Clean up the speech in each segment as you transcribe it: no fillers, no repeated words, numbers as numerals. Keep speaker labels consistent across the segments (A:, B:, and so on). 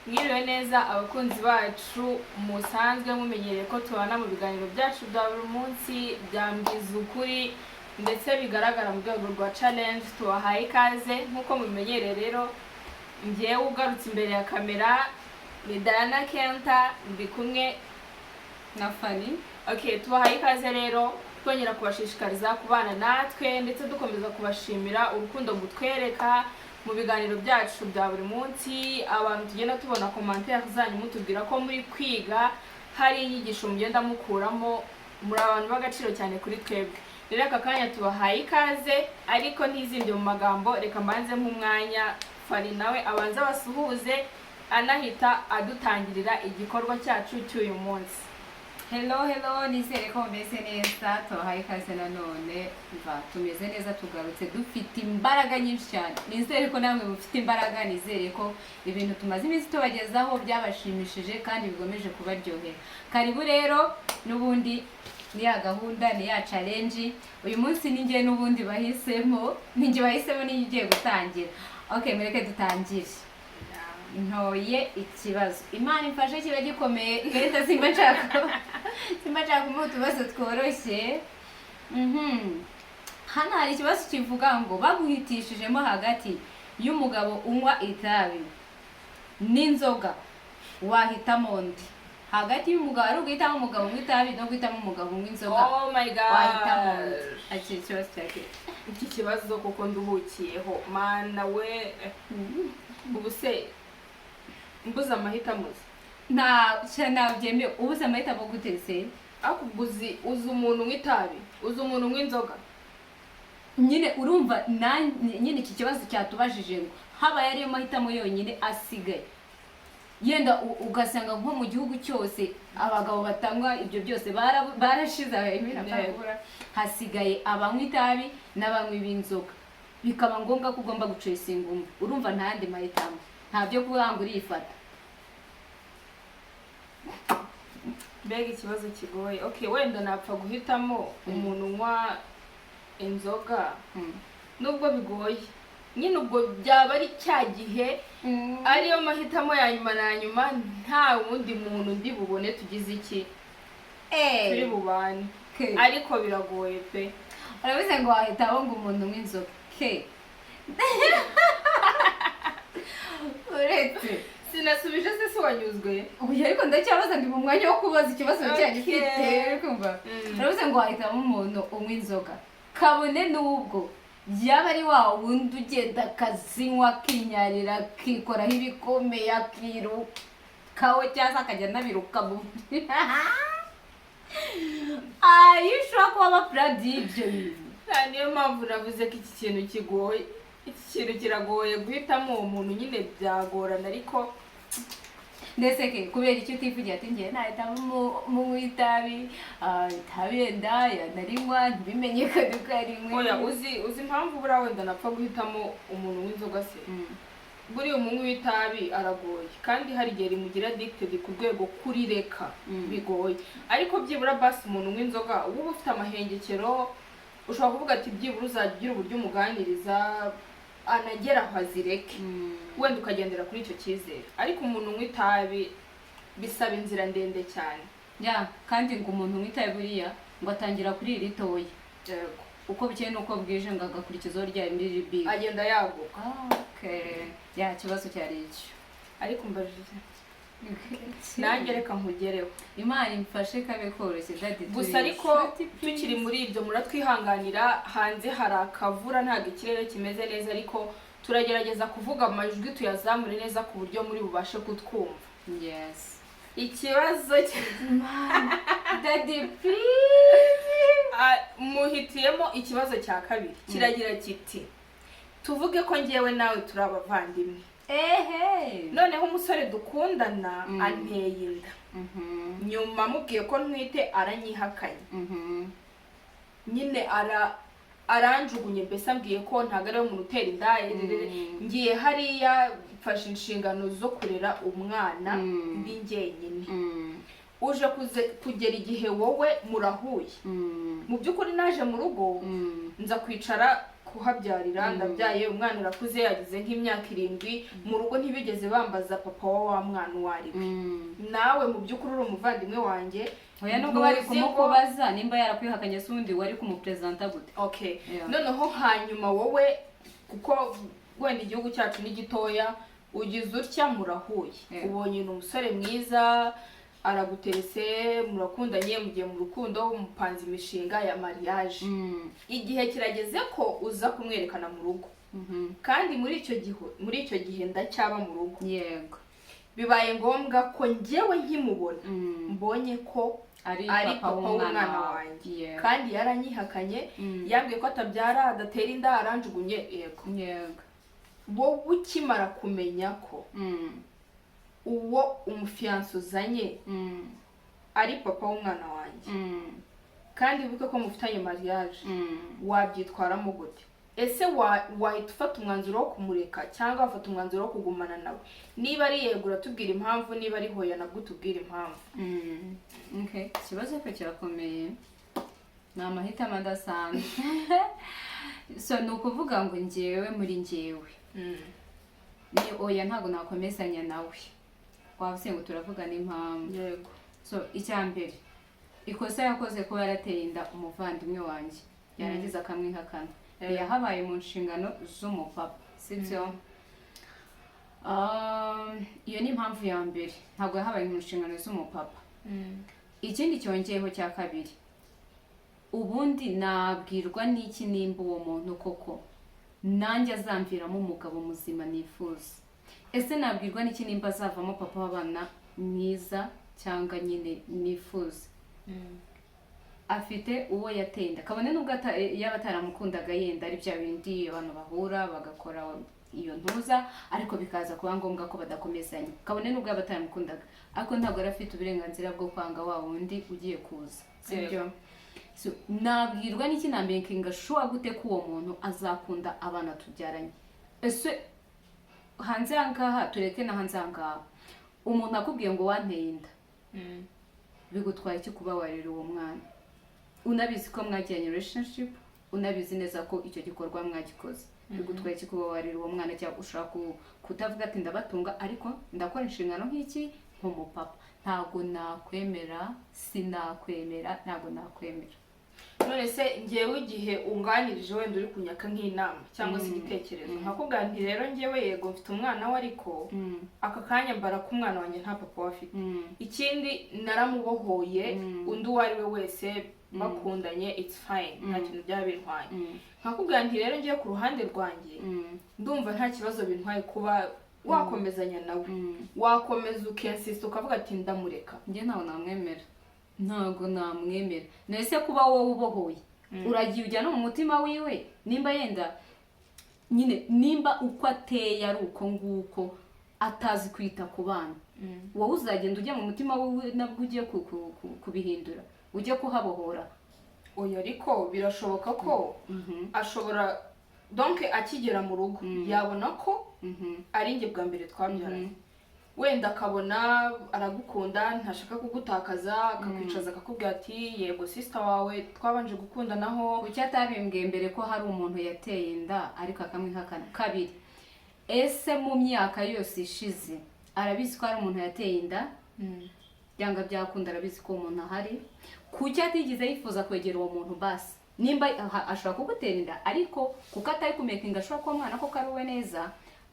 A: Mwiriwe neza, abakunzi bacu musanzwe mumenyereye ko tubana mu biganiro byacu bya buri munsi byambwiza ukuri ndetse bigaragara mu rwego rwa challenge. Tubahaye ikaze nk'uko mubimenyereye. Rero ngewe ugarutse imbere ya kamera ni Diana Kenta, ndi kumwe
B: na Fanny.
A: Okay, tubahaye ikaze rero, twongera kubashishikariza kubana natwe, ndetse dukomeza kubashimira urukundo mutwereka mu biganiro byacu bya buri munsi. Abantu tugenda tubona commentaire zanyu mutubwira ko muri kwiga, hari inyigisho mugenda mukuramo, muri abantu b'agaciro cyane kuri twebwe. Rero aka kanya tubahaye ikaze, ariko ntizinde mu magambo, reka mbanze nk'umwanya Fanny nawe abanze abasuhuze, anahita adutangirira igikorwa cyacu cy'uyu munsi.
B: Hello, hello, nizere ko mumeze neza. Tubahaye ikaze nanone. Mva tumeze neza, tugarutse dufite imbaraga nyinshi cyane. Nizere ko namwe mufite imbaraga, nizere ko ibintu tumaze iminsi tubagezaho byabashimishije kandi bigomeje kubaryohera. Karibu rero, n'ubundi ni ya gahunda, ni ya challenge. Uyu munsi ni njye n'ubundi bahisemo, ni njye bahisemo, ni njye ugiye gutangira. Okay, mureke dutangire. Ntoye ikibazo, Imana imfashe kiba gikomeye. Leta simba nshaka kumuha utubazo tworoshye. Hano hari ikibazo kivuga ngo baguhitishijemo hagati y'umugabo unywa itabi n'inzoga, wahitamo undi? Hagati y'umugabo, ari uguhitamo umugabo unywa itabi no guhitamo umugabo unywa inzoga,
A: Oh my God!
B: wahitamo undi? Akira ikibazo cya kera.
A: Iki kibazo kuko nduhukiyeho, mana we! Ubu se mbuze amahitamo se?
B: Nta byemewe. Ubuze amahitamo gute se?
A: Ariko ubwo uzi umuntu unywa itabi, uzi umuntu unywa inzoga?
B: Nyine urumva nyine iki kibazo cyatubajije ngo habaye ariyo mahitamo yonyine asigaye, yenda ugasanga nko mu gihugu cyose abagabo batanywa ibyo byose barashize,
A: Yego.
B: hasigaye abanywa itabi n'abanywi b'inzoga, bikaba ngombwa ko ugomba guchoosinga umwe. Urumva nta yandi mahitamo, nta byo kuvuga ngo urifata.
A: Mbega ikibazo kigoye! Okay, wenda napfa guhitamo umuntu unywa inzoga, nubwo bigoye nyine. Ubwo byaba ari cya gihe ariyo mahitamo ya nyuma na nyuma, nta wundi muntu ndi bubone tugize iki, turi bubane. Ariko biragoye pe.
B: Urabize ngo wahitamo ngo umuntu unywa inzoga ke uretse
A: Sinasubije se? Si wanyuzwe?
B: Oya, ariko ndacyabaza, ndi mu mwanya wo kubaza ikibazo cyane mfite, uri kumva? Uravuze ngo wahitamo umuntu unywa inzoga, kabone n'ubwo yaba ari wa wundi ugenda akazinywa, akinyarira, akikoraho ibikomeye, akirukaho, cyangwa se akajya anabiruka mu ayo ushobora kuba aba proud y'ibyo bintu.
A: Niyo mpamvu navuze ko iki kintu kigoye, iki kintu kiragoye. Guhitamo uwo muntu nyine byagorana, ariko
B: Ndetse ke kubera icyo utivugira ati: "Ngewe nahitamo umunywi w'itabi, itabi yenda yanarinywa ntibimenyekane ko yarinywe"?
A: Oya, uzi impamvu buriya wenda napfa guhitamo umuntu w'inzoga se? Buriya umunywi w'itabi aragoye, kandi hari igihe rimugira addicted ku rwego kurireka bigoye. Ariko byibura basi umuntu unywa inzoga uba ufite amahengekero, ushobora kuvuga ati byibura uzajya ugira uburyo umuganiriza anagera aho azireke, wenda ukagendera kuri icyo cyizere. Ariko umuntu unywa itabi bisaba inzira ndende cyane.
B: Ya, kandi ngo umuntu unywa itabi buriya ngo atangira kuri ritoya, uko bukeye n'uko bwije ngo agakurikizaho rya rindi ribigi.
A: Agenda yaguka.
B: Okay. Ya, ikibazo cyari icyo.
A: Ariko mbajije nanjye, reka nkugereho.
B: Imana imfashe kabe koroshye, daddy.
A: Gusa ariko tukiri muri ibyo, muratwihanganira, hanze hari akavura, ntabwo ikirere kimeze neza, ariko turagerageza kuvuga amajwi tuyazamure neza ku buryo muri bubashe kutwumva. Ikibazo
B: Daddy, please.
A: Ah, muhitiyemo ikibazo cya kabiri kiragira kiti: tuvuge ko ngewe nawe turi abavandimwe, noneho umusore dukundana anteye inda. Nyuma mubwiye ko ntwite, aranyihakanye. Nyine aranjugunye, mbese ambwiye ko ntabwo ari we muntu utera inda. Ngiye hariya mfashe inshingano zo kurera umwana ndi njyenyine. Uje kugera igihe wowe murahuye. Mu by'ukuri naje mu rugo, nza kwicara ku Kuhabyarira, ndabyaye, umwana arakuze, ageze nk'imyaka 7, mu rugo ntibigeze bambaza papa wa mwana uwo ari we. Nawe mu by'ukuri uri umuvandimwe wanjye.
B: Oya, nubwo bari
A: Ntuzi ko-
B: kumukubaza, nimba yarakwihakanye se ubundi wari kumuperezanta gute?
A: Okay.
B: Yeah.
A: Noneho hanyuma wowe, kuko wenda igihugu cyacu ni gitoya, ugize utya murahuye, ubonye ni umusore mwiza, araguterese, murakundanye, mugiye mu rukundo, mupanze imishinga ya mariage. Igihe kirageze ko uza kumwerekana mu rugo, kandi muri icyo gihe ndacyaba mu rugo. Bibaye ngombwa ko njyewe nkimubona mbonye ko
B: ari
A: ari
B: papa
A: papa w'umwana
B: wawe.
A: wanjye, kandi yaranyihakanye, yambwiye ko atabyara, adatera inda, aranjugunye, yego. Wowe ukimara kumenya ko uwo umufiyanse uzanye ari papa w'umwana wanjye, kandi wibuke ko mufitanye mariage, wabyitwaramo gute? Ese wahita ufata umwanzuro wo kumureka cyangwa wafata umwanzuro wo kugumana nawe? Niba ari yego, uratubwira impamvu, niba ari hoya, nabwo utubwira impamvu.
B: Okay. Ikibazo ko kirakomeye, ni amahitamo adasanzwe. So ni ukuvuga ngo njyewe, muri njyewe, ni oya, ntabwo nakomezanya nawe. Waba ngo turavuga n'impamvu?
A: Yego.
B: So icya mbere, ikosa yakoze kuba yarateye inda umuvandimwe wanjye, yarangiza akamwihakana, yahabaye mu nshingano z'umupapa, sibyo? Iyo ni impamvu ya mbere, ntabwo yahabaye mu nshingano z'umupapa. Ikindi cyongeyeho cya kabiri, ubundi nabwirwa n'iki nimba uwo muntu koko nanjye azamviramo umugabo muzima nifuza? Ese nabwirwa n'iki nimba azavamo papa w'abana mwiza cyangwa nyine nifuza? Afite uwo yateye inda, kabone nubwo yaba ataramukundaga, yenda ari bya bindi abantu bahura bagakora iyo ntuza, ariko bikaza kuba ngombwa ko badakomezanya, kabone nubwo yaba ataramukundaga, ariko ntabwo yari afite uburenganzira bwo kwanga wa wundi ugiye kuza, sibyo? So, nabwirwa n'iki, namakinga sure gute ko uwo muntu azakunda abana tubyaranye? Ese hanze aha ngaha, tureke na hanze aha ngaha, umuntu akubwiye ngo wanteye inda, bigutwaye iki kuba warera uwo mwana, unabizi ko mwagiranye relationship, unabizi neza ko icyo gikorwa mwagikoze? Bigutwaye iki kuba warera uwo mwana? Cyangwa ushobora kutavuga ati ndabatunga, ariko ndakora inshingano nk'iki, nk'umupapa. Ntabwo nakwemera, sinakwemera, ntabwo nakwemera.
A: None se ngewe igihe unganirije, wenda uri kunyaka nk'inama cyangwa se igitekerezo, nkakubwira nti rero ngewe yego mfite umwana we, ariko aka kanya mbara ko umwana wanjye nta papa we afite. Ikindi, naramubohoye, undi uwo ari we wese bakundanye, it's fine, nta kintu byaba bintwaye. Nkakubwira nti rero ngiye ku ruhande rwanjye, ndumva nta kibazo bintwaye kuba wakomezanya nawe. Wakomeza ukensista ukavuga ati ndamureka?
B: Njye ntabwo namwemera, ntabwo namwemera. Nese kuba wowe ubohoye, uragiye ujya no mu mutima wiwe, nimba yenda nyine, nimba uko ateye ari uko nguko, atazi kwita ku bana, wowe uzagenda ujya mu mutima wiwe nabwo ugiye kubihindura, ujye kuhabohora?
A: Oya, ariko birashoboka ko ashobora, donc akigera mu rugo yabona ko ari njye bwa mbere twabyaranye, wenda akabona aragukunda, ntashaka kugutakaza, akakwicaza akakubwira ati yego, sister wawe twabanje gukundanaho.
B: Kuki atabimbwiye mbere ko hari umuntu yateye inda ariko akamwihakana? Kabiri, ese mu myaka yose ishize arabizi ko hari umuntu yateye inda? Byanga byakunda arabizi ko uwo muntu ahari. Kuki atigeze yifuza kwegera uwo muntu? Basi nimba ashobora kugutera inda, ariko kuko atari kumakinga ashobora kuba umwana koko ari uwe neza,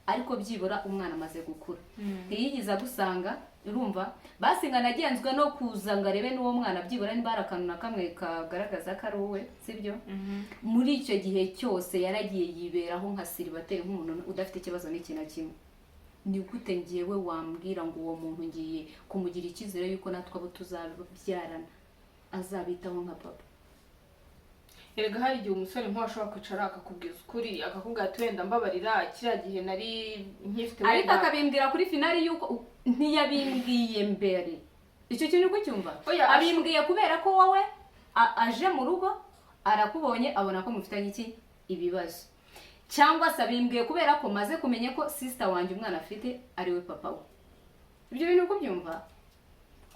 B: ariko byibura umwana amaze gukura, ntiyigeze agusanga, urumva? Basi ngo anagenzwe no kuza ngo arebe n'uwo mwana, byibura niba hari akantu na kamwe kagaragaza ko ari uwe, sibyo? Muri icyo gihe cyose yaragiye yiberaho nka célibataire, nk'umuntu udafite ikibazo n'iki na kimwe. Ni gute ngewe wambwira ngo uwo muntu ngiye kumugira icyizere yuko natwe abo tuzabyarana azabitaho nka papa?
A: Erega hari igihe umusore nk'uwo ashobora kwicara akakubwiza ukuri, akakubwira ati wenda mbabarira, kiriya gihe nari nkifite
B: Ariko
A: wenda
B: akabimbwira kuri finale yuko ntiyabimbwiye mbere. Icyo kintu uri kucyumva?
A: Oya,
B: Abimbwiye kubera ko wowe aje mu rugo arakubonye, abona ko mufitanye iki, ibibazo, cyangwa se abimbwiye kubera ko maze kumenya ko sister wanjye umwana afite ari we papa we. Ibyo bintu uri kubyumva?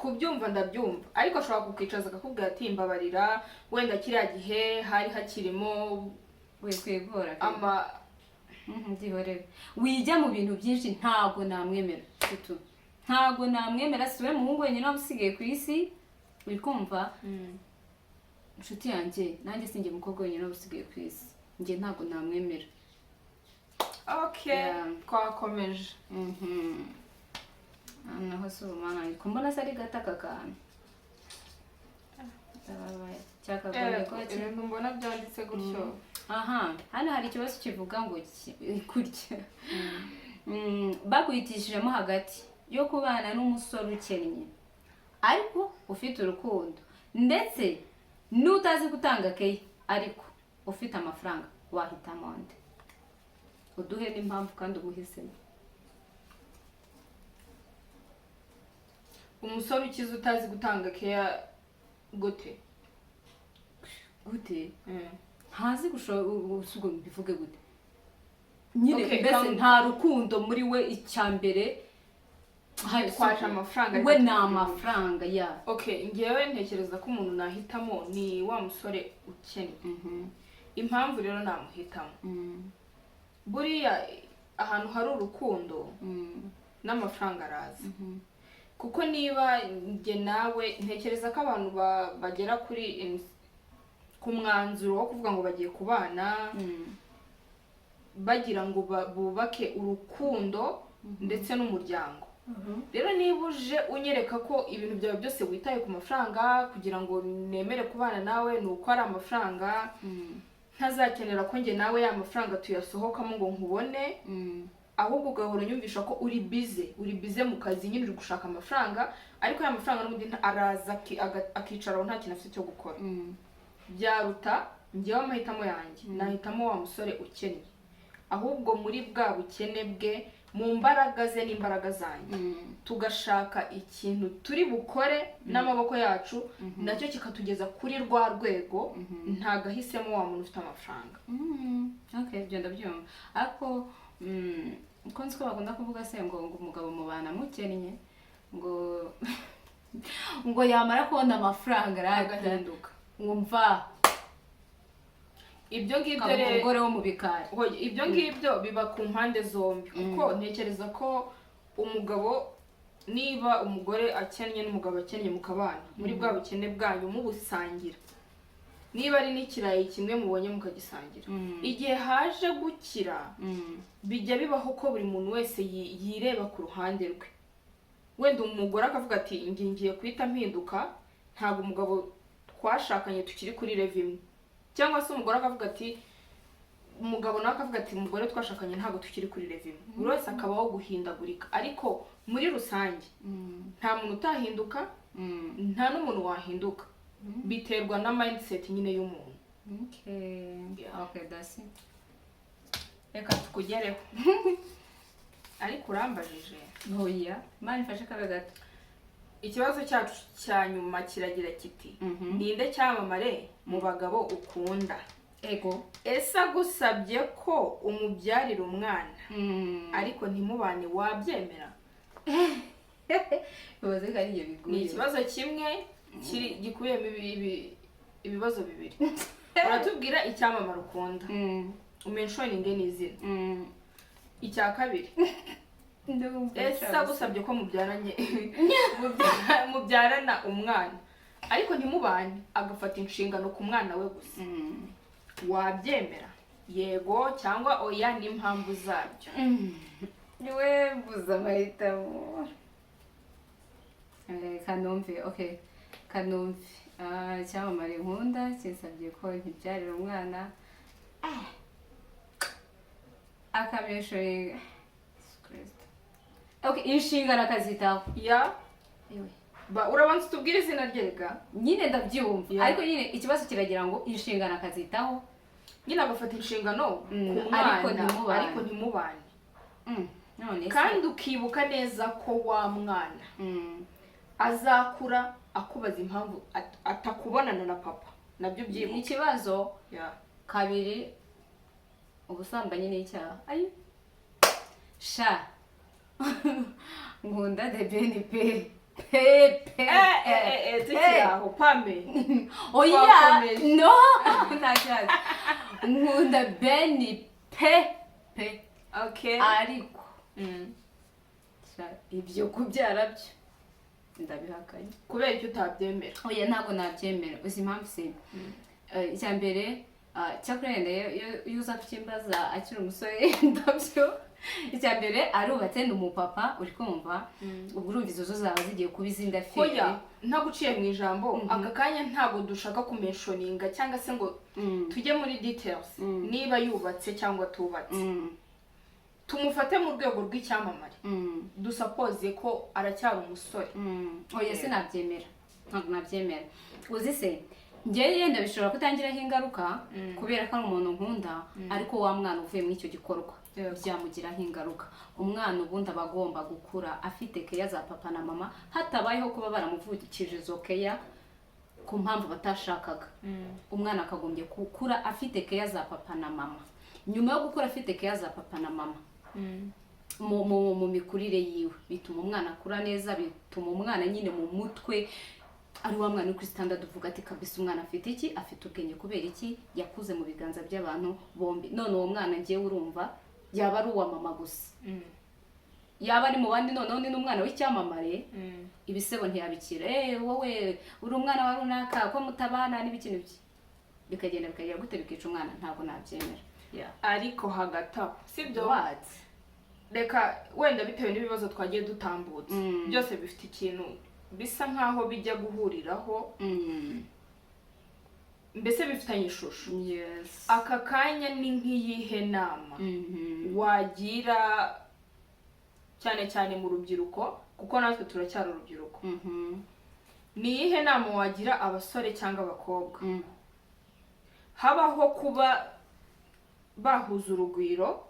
A: Kubyumva ndabyumva, ariko ashobora kukwicaza akakubwira ati mbabarira, wenda kiriya gihe hari hakirimo
B: We kwigora.
A: Ama
B: Byihorere, wijya mu bintu byinshi. Ntabwo namwemera tutu, ntabwo namwemera. Si we muhungu wenyine waba usigaye ku isi, uri kumva? Inshuti yanjye, nanjye sinjye mukobwa wenyine waba usigaye ku isi. Njye ntabwo namwemera.
A: Okay. Twakomeje.
B: Naho si ubumana, ko mbona se ari gato aka kantu? Ndababaye, cyakagombye kuba kiri
A: Ibintu mbona byanditse gutyo.
B: Aha hano hari ikibazo kivuga ngo kurya baguhitishijemo hagati yo kubana n'umusore ukennye ariko ufite urukundo, ndetse n'utazi gutanga keya ariko ufite amafaranga, wahitamo nde? Uduhe n'impamvu kandi umuhisemo.
A: Umusore ukize utazi gutanga keya gute?
B: Gute? Ntazi gushobora, mbivuge gute nyine?
A: Okay,
B: Mbese nta rukundo muri we, icya mbere.
A: Yitwaje amafaranga,
B: we
A: ariko
B: ni amafaranga ya.
A: Okay, ngewe ntekereza ko umuntu nahitamo ni wa musore ukennye. Impamvu rero namuhitamo, buriya ahantu hari urukundo n'amafaranga araza, kuko niba njye nawe ntekereza ko abantu bagera ku mwanzuro wo kuvuga ngo bagiye kubana, bagira ngo bubake urukundo ndetse n'umuryango. Rero niba uje unyereka ko ibintu byawe byose witaye ku mafaranga, kugira ngo nemere kubana nawe ni uko ari amafaranga, ntazakenera ko njye nawe ya mafaranga tuyasohokamo ngo nkubone, ahubwo ugahora unyumvisha ko uri busy, uri busy mu kazi nyine, uri gushaka amafaranga, ariko ya mafaranga n'ubundi araza akicaraho nta kintu afite cyo gukora, byaruta njyewe amahitamo yanjye nahitamo wa musore ukennye, ahubwo muri bwa bukene bwe, mu mbaraga ze n'imbaraga zanjye, tugashaka ikintu turi bukore n'amaboko yacu, nacyo kikatugeza kuri rwa rwego. Ntagahisemo wa muntu ufite amafaranga.
B: Okay, ibyo ndabyumva, ariko uko nzi ko bakunda kuvuga se ngo umugabo mubana mukennye, ngo yamara kubona amafaranga arata
A: agahinduka.
B: Wumva
A: Ibyo ngibyo
B: ukaba
A: rero
B: umugore wo mu bikari.
A: Oya, ibyo ngibyo biba ku mpande zombi, kuko ntekereza ko umugabo, niba umugore akennye n'umugabo akennye, mukabana muri bwa bukene bwanyu mubusangira, niba ari n'ikirayi kimwe mubonye mukagisangira, igihe haje gukira, bijya bibaho ko buri muntu wese yireba ku ruhande rwe. Wenda umugore akavuga ati: "Ngiye guhita mpinduka, ntabwo umugabo twashakanye tukiri kuri level imwe." Cyangwa se umugore akavuga ati, umugabo nawe akavuga ati: "Umugore twashakanye ntabwo tukiri kuri level imwe." Buri wese akabaho guhindagurika, ariko muri rusange nta muntu utahinduka, nta n'umuntu wahinduka, biterwa na mindset nyine y'umuntu.
B: Okay.
A: Yeah.
B: Okay, that's it.
A: Reka tukugereho, ariko urambajije.
B: Oya, Imana ifashe kabe gato.
A: Ikibazo cyacu cya nyuma kiragira kiti: Ninde cyamamare mu bagabo ukunda?
B: Ego.
A: Ese agusabye ko umubyarira umwana ariko ntimubane, wabyemera?
B: Bibaze ko ari ibyo
A: Ni
B: biguye.
A: ikibazo kimwe kiri gikubiyemo ibibazo bibiri. Uratubwira icyamamare ukunda, umentioninge n'izina. Icya kabiri,
B: Ndumva
A: ese
B: nshaka.
A: agusabye ko mubyarana umwana ariko ntimubane, agafata inshingano ku mwana we gusa, wabyemera, yego cyangwa oya, n'impamvu zabyo?
B: Niwe mbuze amahitamo. Kanumve, okay, kanumve. Ah, icyamamare nkunda kinsabye ko nkibyarira umwana, akameshoringa. Okay, inshingano akazitaho.
A: Ya.
B: Ewe.
A: Urabanza utubwire izina rye rega.
B: Nyine ndabyumva.
A: Yeah.
B: Ariko nyine ikibazo kiragira ngo inshingano akazitaho.
A: Nyine agafata inshingano ku mwana,
B: ariko ntimubane.
A: Ariko ntimubane.
B: None se
A: Kandi ukibuka neza ko wa mwana azakura akubaza impamvu atakubonana na papa, nabyo byibuke.
B: Ikibazo kabiri, ubusambanyi ni icyaha. Ayi sha, nkunda The Ben pe. Pe pe.
A: Tukiri aho, Pame.
B: Oya.
A: Twakomeje.
B: No, nta kibazo, nkunda Beni pe pe. Ariko sha, ibyo kubyara byo ndabihakanye.
A: Kubera icyo utabyemera?
B: Oya, ntabwo nabyemera. Uzi impamvu se? Icya mbere, cyakora wenda iyo uza kukimbaza akiri umusore ndabyo. Icya mbere, arubatse, ni umupapa, uri kumva? Ubwo urumva izo zo zaba zigiye kuba izindi affaire.
A: Hoya, ntaguciye mu ijambo, aka kanya ntabwo dushaka kumentioninga cyangwa se ngo tujye muri details niba yubatse cyangwa atubatse. Tumufate mu rwego rw'icyamamare, dusuppose ko aracyari umusore.
B: Oya, sinabyemera, ntabwo nabyemera. Uzi se, njyewe yenda bishobora kutangiraho ingaruka kubera ko ari umuntu nkunda, ariko wa mwana uvuye muri icyo gikorwa byamugiraho ingaruka. Umwana ubundi aba agomba gukura afite care za papa na mama, hatabayeho kuba baramuvukije izo care ku mpamvu batashakaga. Umwana akagombye gukura afite care za papa na mama. Nyuma yo gukura afite care za papa na mama mu mikurire yiwe, bituma umwana akura neza, bituma umwana nyine mu mutwe ari wa mwana uri kuri standard, uvuga ati kabisa umwana afite iki, afite ubwenge. Kubera iki? Yakuze mu biganza by'abantu bombi. None uwo mwana ngewe urumva yaba ari uwa mama gusa, yaba ari mu bandi, noneho ni n'umwana w'icyamamare, ibisebo ntiyabikira. Wowe uri umwana wa runaka, ko mutabana, n'ibiki n'ibiki, bikagenda bikagira gute, bikica umwana. Ntabwo nabyemera. Yeah.
A: Ariko hagati aho, sibyo?
B: What?
A: Reka wenda bitewe n'ibibazo twagiye dutambutsa, byose bifite ikintu bisa nkaho bijya guhuriraho, mbese bifitanye ishusho. Aka kanya ni nk'iyihe nama wagira, cyane cyane mu rubyiruko, kuko natwe turacyari urubyiruko? Ni iyihe nama wagira abasore cyangwa abakobwa habaho kuba bahuza urugwiro,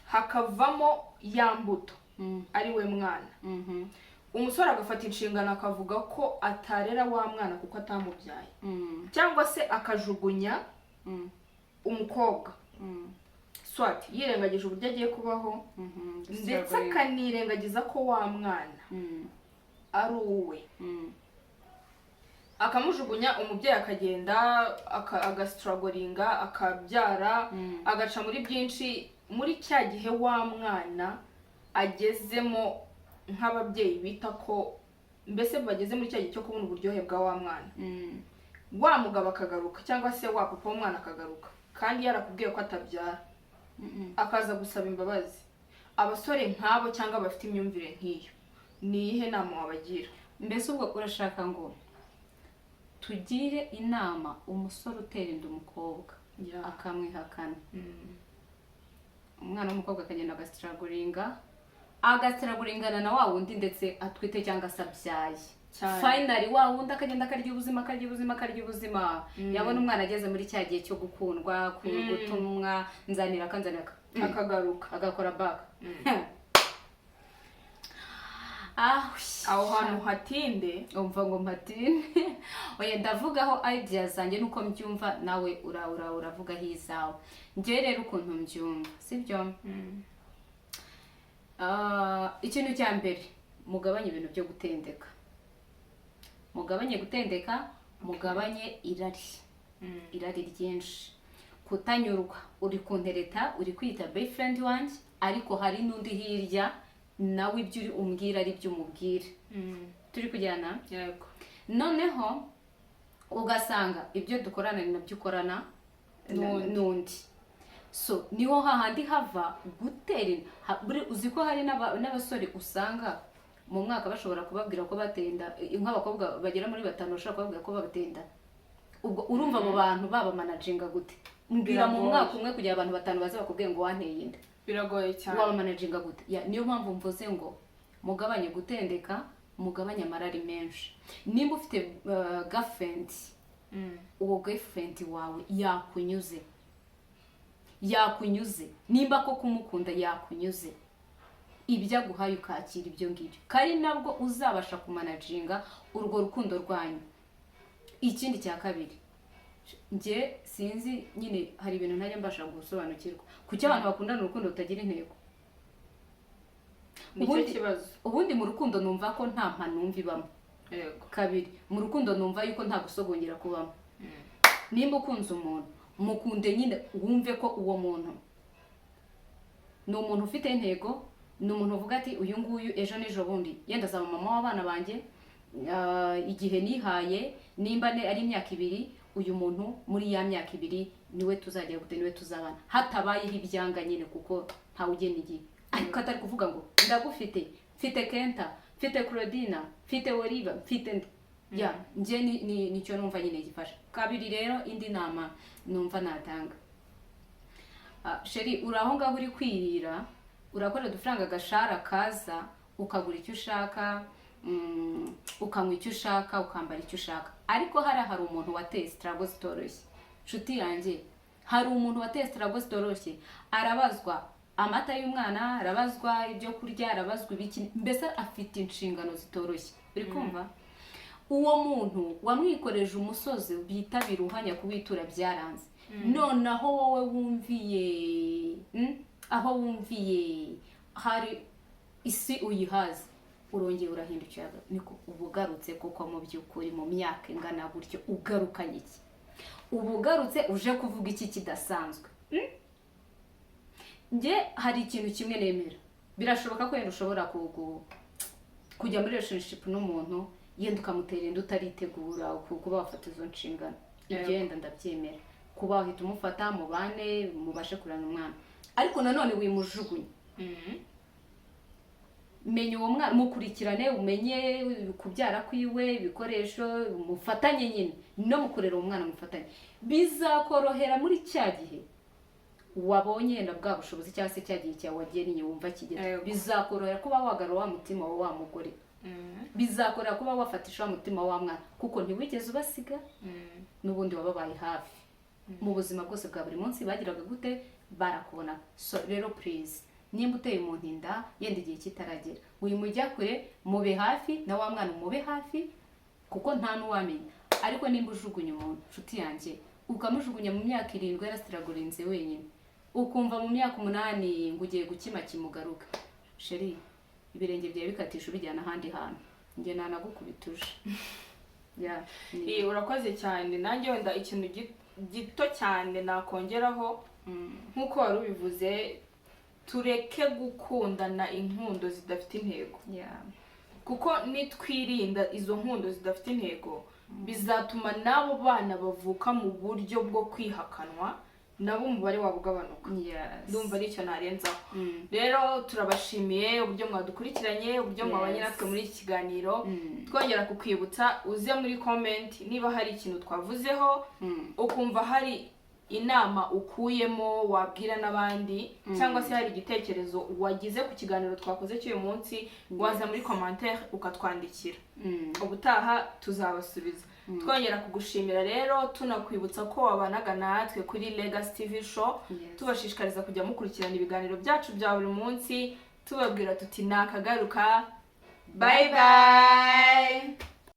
A: hakavamo ya mbuto ari we mwana, umusore agafata inshingano akavuga ko atarera wa mwana kuko atamubyaye, cyangwa se akajugunya umukobwa, soit yirengagije uburyo agiye kubaho, ndetse akanirengagiza ko wa mwana ari uwe, akamujugunya, umubyeyi akagenda agastrugglinga, akabyara, agaca muri byinshi, muri cya gihe wa mwana agezemo nk'ababyeyi bita ko mbese bageze muri cya gihe cyo kubona uburyohe bwa wa mwana, wa mugabo akagaruka cyangwa se wa papa w'umwana akagaruka kandi yarakubwiye ko atabyara, akaza gusaba imbabazi? Abasore nk'abo cyangwa bafite imyumvire nk'iyo, ni iyihe nama wabagira?
B: Mbese ubwo urashaka ngo tugire inama umusore utera inda umukobwa, akamwihakana, umwana w'umukobwa akagenda agastrugglinga, agastrugglingana na wa wundi, ndetse atwite cyangwa se abyaye,
A: Cyane.
B: finally wa wundi akagenda akarya ubuzima, akarya ubuzima, akarya ubuzima, yabona umwana ageze muri cya gihe cyo gukundwa, gutumwa, nzanira akanzanira
A: akagaruka,
B: agakora back. Ah,
A: Aho hantu hatinde.
B: Umva ngo mpatine? Oya, ndavugaho idea zanjye nuko mbyumva, nawe ura ura uravugaho izawe. Njyewe rero ukuntu mbyumva, sibyo? Ah, ikintu cya mbere, mugabanye ibintu byo gutendeka, mugabanye gutendeka, mugabanye irari, irari ryinshi, kutanyurwa. Uri kuntereta, uri kwita boyfriend wanjye, ariko hari n'undi hirya nawe ibyo uri umbwira ari byo umubwira. Turi kujyana?
A: Yego.
B: Noneho ugasanga ibyo dukorana ni nabyo ukorana
A: n'undi.
B: N'undi. So niho hahandi hava gutera inda. Uzi ko hari n'abasore usanga mu mwaka bashobora kubabwira ko bateye inda, nk'abakobwa bagera muri batanu bashobora kubabwira ko bateye inda. Ubwo urumva abo bantu babamanaginga gute? Mbwira, mu
A: Biragoye.
B: mwaka umwe kugira abantu batanu baze bakubwiye ngo wanteye inda,
A: Biragoye cyane.
B: wabamanaginga gute? Ya, niyo mpamvu mvuze ngo mugabanye gutendeka, mugabanye amarari menshi. Nimba ufite girlfriend, uwo girlfriend wawe yakunyuze, yakunyuze, nimba koko umukunda yakunyuze, ibyo aguhaye ukakira ibyo ngibyo, kari nabwo uzabasha kumanaginga urwo rukundo rwanyu. Ikindi cya kabiri, njye sinzi nyine, hari ibintu ntajya mbasha gusobanukirwa. Kuki abantu bakundana urukundo rutagira intego?
A: Nicyo kibazo.
B: Ubundi mu rukundo numva ko nta mpanumva ibamo. Kabiri, mu rukundo numva yuko nta gusogongera kubamo. Nimba ukunze umuntu, mukunde nyine, wumve ko uwo muntu ni umuntu ufite intego, ni umuntu uvuga ati: "Uyu nguyu ejo n'ejo bundi yenda azaba mama w'abana banjye." Igihe nihaye nimba ari imyaka 2, uyu muntu muri ya myaka 2 niwe tuzajya gute, niwe tuzabana, hatabayeho ibyanga nyine, kuko ntawe ugena igihe. Ariko atari kuvuga ngo ndagufite, mfite Kenta, mfite Claudina, mfite Oliva, mfite nde. Ya, njye nicyo numva nyine gifasha. Kabiri rero, indi nama numva natanga. Chéri, uri aho ngaho uri kwirira, urakorera udufaranga, agashara kaza ukagura icyo ushaka, ukanywa icyo ushaka, ukambara icyo ushaka, ariko hariya hari umuntu wateye struggle zitoroshye. Nshuti yanjye, hari umuntu wateye struggle zitoroshye. Arabazwa amata y'umwana, arabazwa ibyo kurya, arabazwa ibiki, mbese afite inshingano zitoroshye. Uri kumva uwo muntu wamwikoreje umusozi bita biruhanya, kuwitura byaranze. Noneho wowe wumviye, aho wumviye hari isi uyihaze, urongera urahindukira, niko uba ugarutse koko. Mu by'ukuri, mu myaka ingana gutyo ugarukanye iki? Uba ugarutse uje kuvuga iki kidasanzwe? Njye hari ikintu kimwe nemera: birashoboka ko wenda ushobora kujya muri relationship n'umuntu, yenda ukamutera inda utaritegura kuba wafata izo nshingano. Ibyo yenda ndabyemera, kuba wahita umufata mubane, mubashe kurana umwana, ariko nanone wimujugunya. Menya uwo mwana, mukurikirane, umenye kubyara kwiwe, ibikoresho, mufatanye nyine no mu kurera uwo mwana, mufatanye. Bizakorohera muri cya gihe wabonye yenda bwa bushobozi, cyangwa se cya gihe cyawe wagennye wumva kigeze. Bizakorohera kuba wagarura wa mutima wa wa mugore, bizakorohera kuba wafatisha wa mutima wa mwana, kuko ntiwigeze ubasiga, n'ubundi wababaye hafi mu buzima bwose bwa buri munsi. Bagiraga gute? Barakubona. So rero, please, nimba uteye umuntu inda yenda igihe kitaragera, wimujya kure, mube hafi na wa mwana, umube hafi, kuko nta n'uwamenya. Ariko nimba ujugunya umuntu, nshuti yanjye, ukamujugunya mu myaka 7 yarastrugglinze wenyine, ukumva mu myaka 8 ngo ugiye gukima kimugaruka, chéri, ibirenge byawe bikatisha ubijyana ahandi hantu, njye nanagukubita uje. Ya,
A: Urakoze cyane. Nanjye wenda ikintu gito cyane nakongeraho, nk'uko wari ubivuze, tureke gukundana inkundo zidafite intego, kuko nitwirinda izo nkundo zidafite intego, bizatuma n'abo bana bavuka mu buryo bwo kwihakanwa nabo umubare wabo ugabanuka. Ndumva aricyo narenzaho. Rero turabashimiye uburyo mwadukurikiranye, uburyo mwabanye natwe muri iki kiganiro. Twongera kukwibutsa, uze muri comment niba hari ikintu twavuzeho ukumva hari inama ukuyemo wabwira n'abandi, cyangwa se hari igitekerezo wagize ku kiganiro twakoze cy'uyu munsi, waza muri commentaire ukatwandikira. Ubutaha tuzabasubiza. Twongera kugushimira rero, tunakwibutsa ko wabanaga natwe kuri Legacy TV Show, tubashishikariza kujya mukurikirana ibiganiro byacu bya buri munsi, tubabwira tuti: "Nakagaruka, bye bye."